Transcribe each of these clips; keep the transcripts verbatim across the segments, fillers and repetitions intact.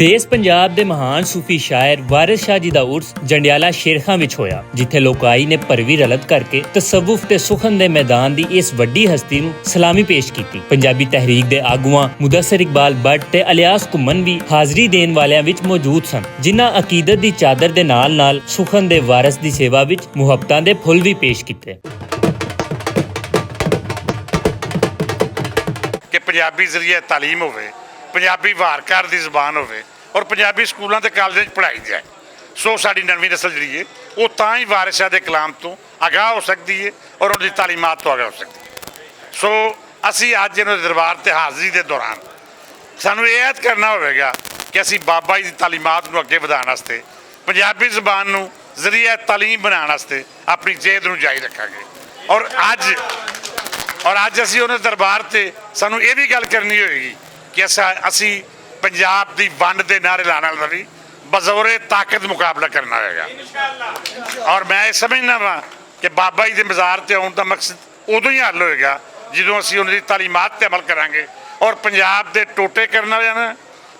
دیس پنجاب دے مہان صوفی شاعر وارث شاہ جی دا عرس جنڈیالہ شیرخاں وچ ہویا، جتھے لوکائی نے پروی رلت کر کے تصوف تے سخن دے میدان دی اس وڈی ہستی نوں سلامی پیش کیتی۔ پنجابی تحریک دے آگواں مدثر اقبال بٹ تے الیاس کمن وی حاضری دین والیاں وچ موجود سن، جنہاں عقیدت دی چادر دے نال نال سخن دے وارث دی سیوا وچ محبتاں دے پھل وی پیش کیتے۔ کہ پنجابی ذریعہ تعلیم ہووے، پنجابی وارکار دی زبان ہووے اور پنجابی سکولاں تے کالجاں وچ پڑھائی جائے۔ سو ساڈی نویں نسل جڑی ہے، وہ تاں ہی وارث شاہ دے کلام تو آگاہ ہو سکدی ہے اور ان دی تعلیمات تو آگاہ ہو سکدی ہے۔ سو اسی اج انہاں دے دربار تے حاضری دے دوران سانوں یہ عہد کرنا ہوئے گا کہ اسی بابا جی دی تعلیمات نوں اگے ودھان واسطے، پنجابی زبان نوں ذریعہ تعلیم بنان واسطے اپنی جہد نوں جاری رکھاں گے۔ اور اج اور اج اسی انہاں دے دربار تے سانوں یہ بھی گل کرنی ہوئے گی کہ اساں اسی پنجاب دی ونڈ دے نعرے لانا دا بھی بزور طاقت مقابلہ کرنا ہوئے گا۔ اور میں یہ سمجھنا وا کہ بابا جی دے مزار تے آن دا مقصد ادوں ہی حل ہوئے گا جدوں اسی انہاں دی تعلیمات تے عمل کراں گے اور پنجاب دے ٹوٹے کرن والے نا،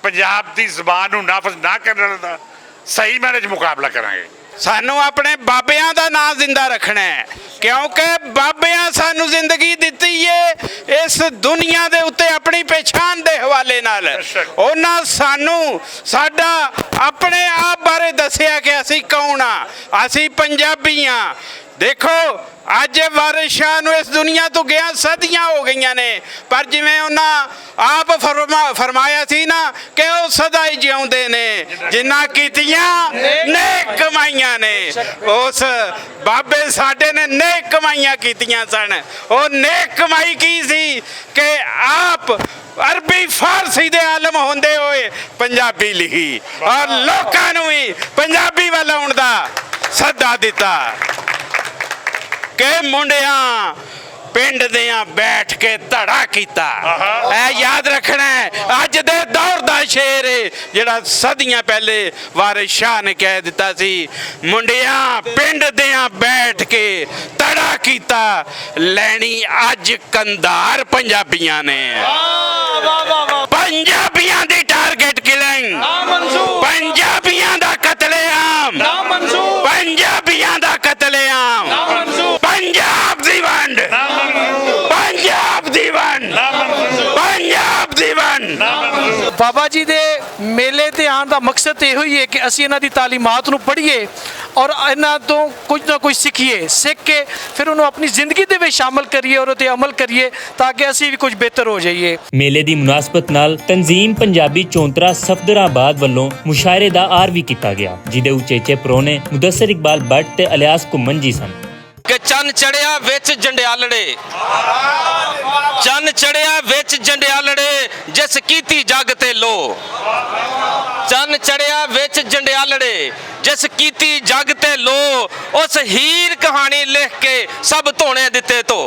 پنجاب دی زبان نوں نافذ نہ کرن والے دا صحیح معنی وچ مقابلہ کراں گے۔ سانوں اپنے بابیاں دا ناں زندہ رکھنا ہے، کیونکہ بابیاں سانوں زندگی دتی ہے اس دنیا دے اُتے اپنی پہچان دے حوالے نال۔ انہاں سانوں ساڈا اپنے آپ بارے دسیا کہ اسی کون آں، اسی پنجابی آں۔ دیکھو، اج وارث شاہ نوں اس دنیا تو گیا صدیاں ہو گئیاں نے، پر جویں انہاں آپ فرما-، فرمایا سی نا کہ او سدا ہی جیوندے نے جنہاں کیتیاں نیک کمائیاں نے۔ اس بابے ساڈے نے نیک کمائیاں کیتیاں سن۔ او نیک کمائی کی سی کہ آپ عربی فارسی دے عالم ہوندے ہوئے پنجابی لکھی اور لوکاں نوں وی پنجابی ول آؤن دا سدا دتا کہ منڈیاں پنڈ دیاں بیٹھ کے دھڑا کیتا۔ اے یاد رکھنا ہے، اج دے دور دا شعر ہے، جڑا صدیاں پہلے وارث شاہ نے کہہ دتا سی، منڈیاں پنڈ دیاں بیٹھ کے تڑا کیتا، لینی اج کندھار پنجابیاں نے۔ پنجابیاں دی ٹارگٹ کلنگ، پنجابیاں دا قتل عام، پنجابیاں دا قتل عام، پنجاب دی ونڈ، پنجاب دی ونڈ، پنجاب دی ونڈ۔ بابا جی دے میلے تے آن دا مقصد تے ایہو ہی ہے کہ اسی انہاں دی تعلیمات نوں پڑھیے اور انہاں توں کچھ نہ کچھ سکھیے، سکھ کے پھر انہوں اپنی زندگی دے وچ شامل کریے اور اتے عمل کریے تاکہ اسی وی کچھ بہتر ہو جائیے۔ میلے دی مناسبت نال تنظیم پنجابی چونترا صفدر آباد ولوں مشاعرے دا آر وی کیتا گیا، جدے اچیچے پرونے مدثر اقبال بٹ تے الیاس کمن جی سن۔ کہ چن چڑھیا وچ جنڈیالڑے، چن چڑھیا وچ جنڈیالڑے، جس کیتی جگ تے لو۔ چن چڑھیا وچ جنڈیالڑے، جس کیتی جگ تے لو، اس ہیر کہانی لکھ کے سب دھونے دتے تو۔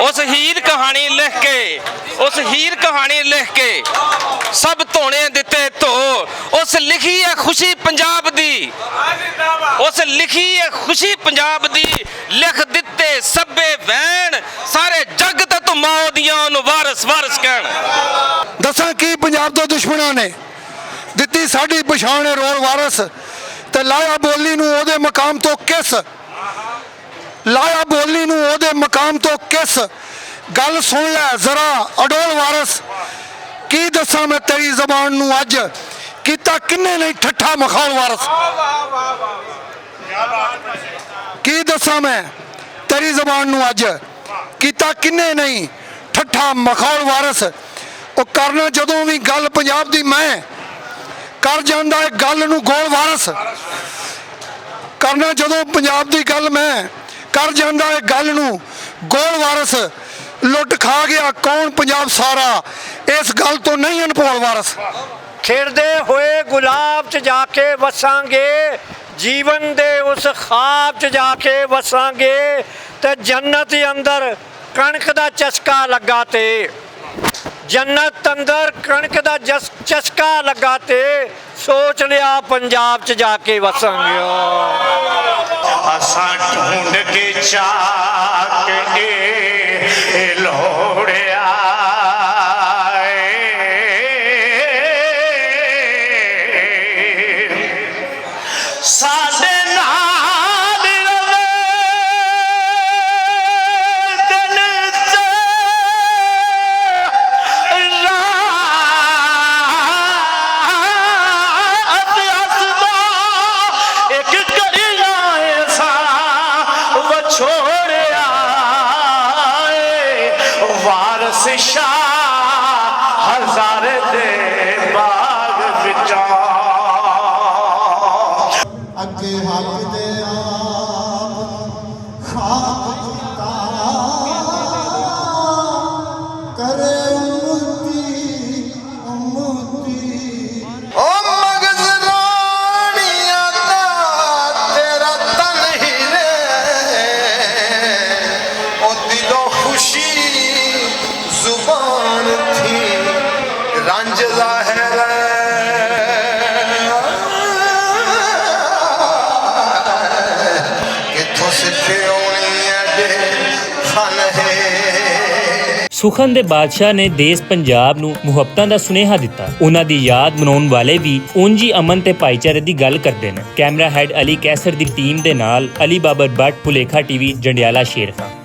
اس ہیر کہانی لکھ کے، اس ہیر کہانی لکھ کے سب دھونے دتے تو۔ اس لکھی ہے خوشی پنجاب دی، اس لکھی ہے خوشی پنجاب دی، لکھ دتے سبے وین، سارے جگ تے تو ماؤ دیاں نوں وارث وارث کہن۔ دساں کی پنجاب دے دشمناں نے دتی ساڈی پچھان رول وارث، تے لایا بولی نوں اودے مقام تو کس، لایا بولی نوں اودے مقام تو کس۔ گل سن لے ذرا اڈول وارث، کی دساں میں تیری زبان نوں اج، کیتا کنے نہیں ٹھٹھا مخول وارث۔ کی دساں میں تیری زبان نوں اج، کیتا کنے نہیں ٹھٹھا مخول وارث۔ او کرنا جدوں وی گل پنجاب دی میں کر جاندا ہے گل نوں گول وارث۔ کرنا جدوں پنجاب دی گل میں کر جاندا ہے گل نوں گول وارث۔ لٹ کھا گیا کون پنجاب سارا، اس گل تو نہیں انپول وارث۔ کھڑدے ہوئے گلاب چ جا کے وساں گے، جیون دے اس خواب چ جا کے وساں گے، تے جنت اندر کنک دا چسکا لگا تے، جنت اندر کنک دا جس-، چسکا لگا تے، سوچ لیا پنجاب چ جا کے وساں گے۔ اساں ڈھونڈ کے چاک اے لوڑیا اے۔ شاہ ہزار دے باغ وچوں۔ اگے حق دے آپ خاک پتا کرے امتی، امتی۔ او مغز رانیاں دا تیرا تن ہی رے، او دلوں خوشی زبان تھی، رنج ظاہر ہے۔ کتھوں سکھے ہونی ہے بے فن ہے۔ سخن دے بادشاہ نے دیس پنجاب نوں محبتاں دا سنیہا دتا۔ انہاں دی یاد مناؤن والے وی اونجی امن تے بھائی چارے دی گل کردے نے۔ کیمرہ ہیڈ علی کیسر دی ٹیم دے نال علی بابر بٹ، پلیکھا ٹی وی، جنڈیالہ شیر خان۔